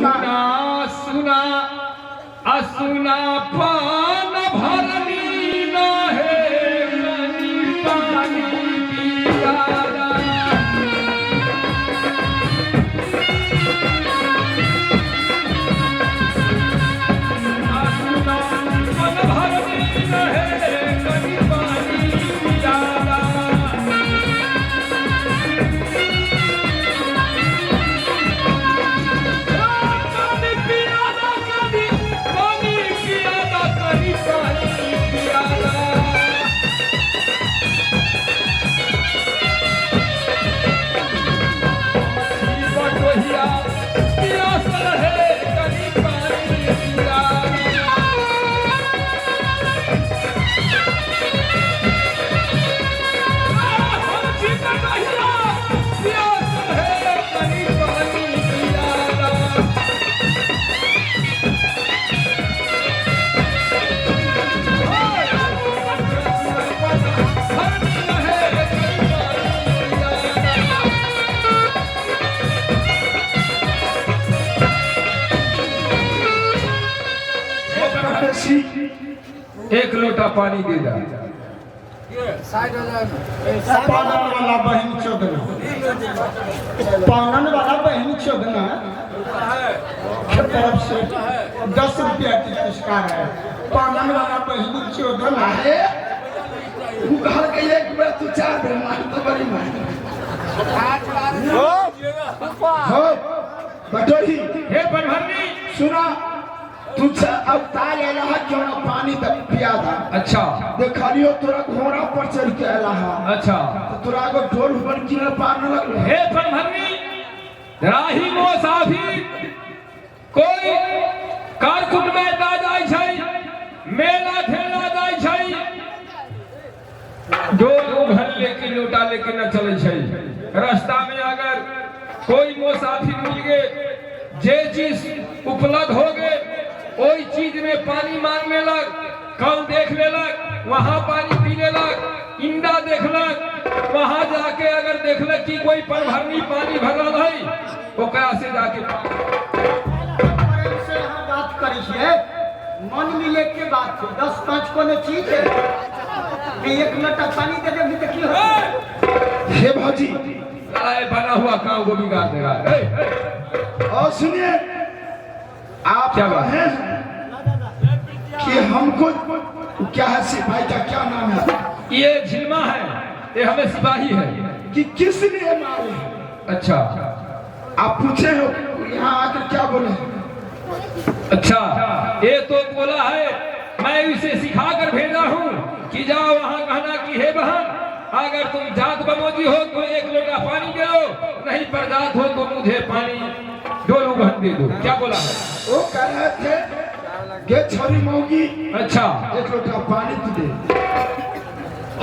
सुना। सुना असुना पान भरनी न हे कनी पानी पियाला। असुना पान भरनी न हे कनी पानी पियाला। पानी पियाला कनी पानी पियाला कनी पानी पियाला। बटोहिया पियास रहे कनी पानी पियाला। हम छी बटोहिया पियास रहे कनी पानी पियाला। परदेसी। एक लोटा पानी दे जा। पानन वाला बहन चोदना, पानन वाला बहन चोदना के तरफ से 10 रुपया की पुरस्कार है। पानन वाला बहन चोदना अरे उ घर के एक बेर तू चार बेर मार तो बड़ी मार हो बटोही। हे बनभरनी। सुना, तू अब ताल आला है क्यों ना पानी तक पिया था। अच्छा। देखलियो तोरा घोड़ा पर चढ़ के आला है। अच्छा। तो तोरा को ढोल बन की पार न लगलो। हे बनभरनी, राही मोसाफिर कोई कारकुट में दा जाय छै, मेला ठेला जाय छै, डोल उघल लेके लोटा लेके न चले छै। रास्ता में अगर कोई मुसाफिर मिल गए, जे चीज उपलब्ध हो गए ओई चीज में पानी मांगने लग, कल देख लेलक वहां पानी पी लेलक, इंदा देखलक वहां जाके अगर देखलक कि कोई पनभरनी पानी भर रहा है, ओकरा से जाके प्रेम से यहाँ बात करी छियै, मन मिले के बात छै। 10 5 कोनो चीज है कि एक लोटा पानी दे देबही तऽ की होतै? हे भौजी। साला ये बना हुआ काम को बिगाड़ देगा। ए, ए। और सुनिए आप क्या बात? कहे हैं कि हमको क्या है, सिपाही का क्या नाम है? ये झिलमा है, ये हमें सिपाही है। कि किस लिए मारे हैं? अच्छा। आप पूछे हो यहाँ आकर क्या बोले? अच्छा, ये तो बोला है, मैं इसे सिखा कर भेजा हूँ कि जाओ वहाँ कहना कि हे बहन, अगर तुम जात बमोजी हो तो एक लोटा पानी दे दो, नहीं पर जात हो तो मुझे पानी डोलू बहन दे दो। क्या बोला है? वो कह रहे थे गे छोरी मौगी। अच्छा। एक लोटा पानी तू दे।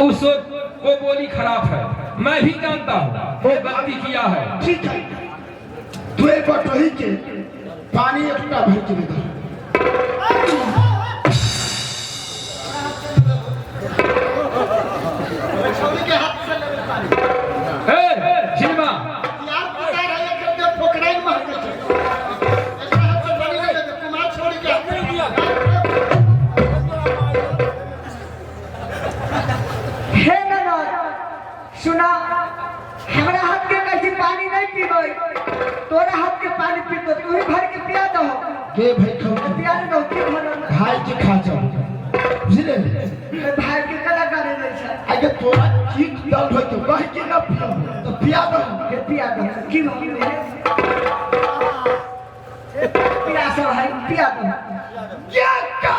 उस वो बोली खराब है, मैं भी जानता हूँ वो गलती किया है। ठीक है, तू एक बटोही के पानी एक लोटा भर के दे दो। छौड़ी के हाथ से लेबै पानी। ए झिलमा। यार पिता रहे के दे पोखराई महकै छै। एकरा हाथ से पानी नहि लेबै, कुमार छौड़ी के हाथ से। हे ननद, सुना, हमरा हाथ के कैसे पानी नहीं पीबै, तोरा हाथ के पानी पीतो, तू ही भर के पिया दहो। गे भाई खाओ। पिया दहो की भरल। भाई के खा जाओ, बुझले? ए भाई के कलाकारी दै छै। आगे तोरा की दल होय तो कह के ना पिया तो पिया दो। के पिया दहो की भरल, पिया सब है, पिया दहो। क्या का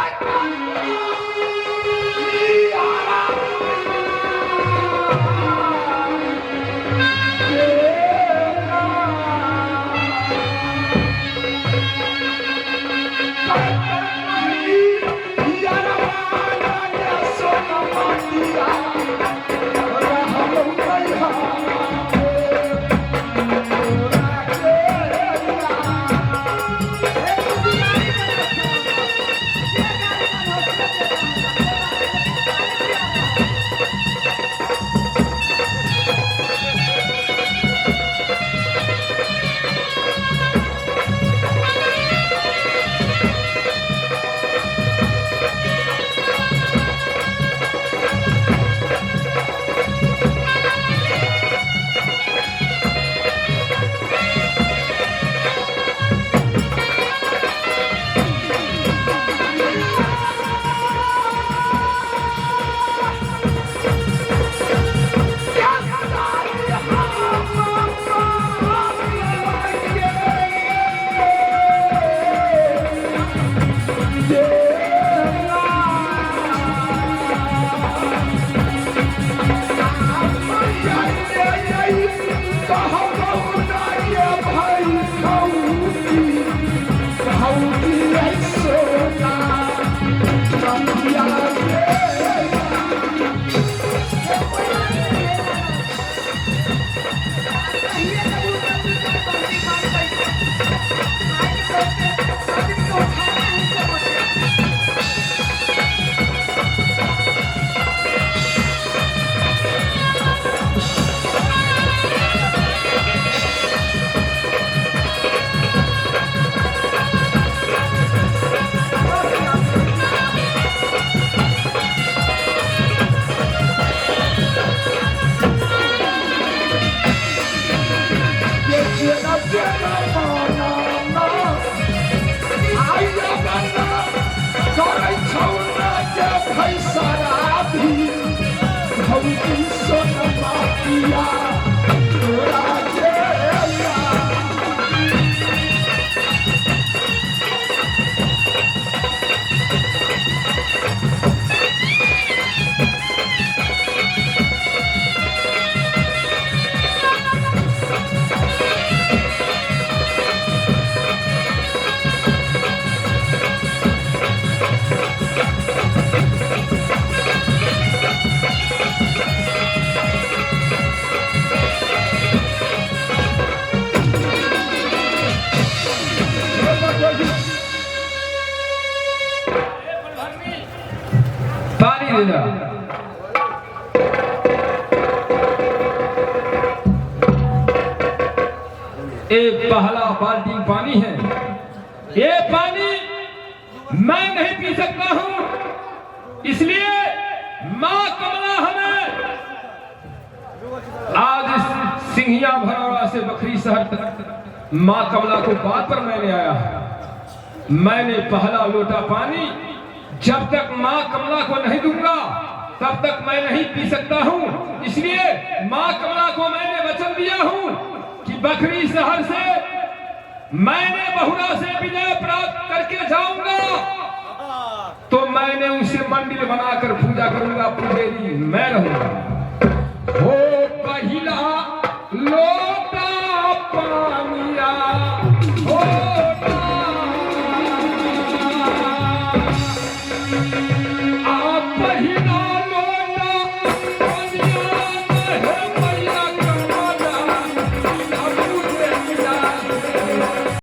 पानी दे जा। एक पहला बाल्टी पानी है, ये पानी मैं नहीं पी सकता हूं, इसलिए मां कमला हमें आज इस सिंघिया भरौड़ा से बखरी शहर तक मां कमला को बात पर मैंने आया है। मैंने पहला लोटा पानी जब तक मां कमला को नहीं दूंगा तब तक मैं नहीं पी सकता हूं, इसलिए मां कमला को मैंने वचन दिया हूं कि बखरी शहर से मैंने बहुरा से विजय प्राप्त करके जाऊंगा तो मैंने उसे मंदिर बनाकर पूजा करूंगा, पुजारी मैं रहूंगा।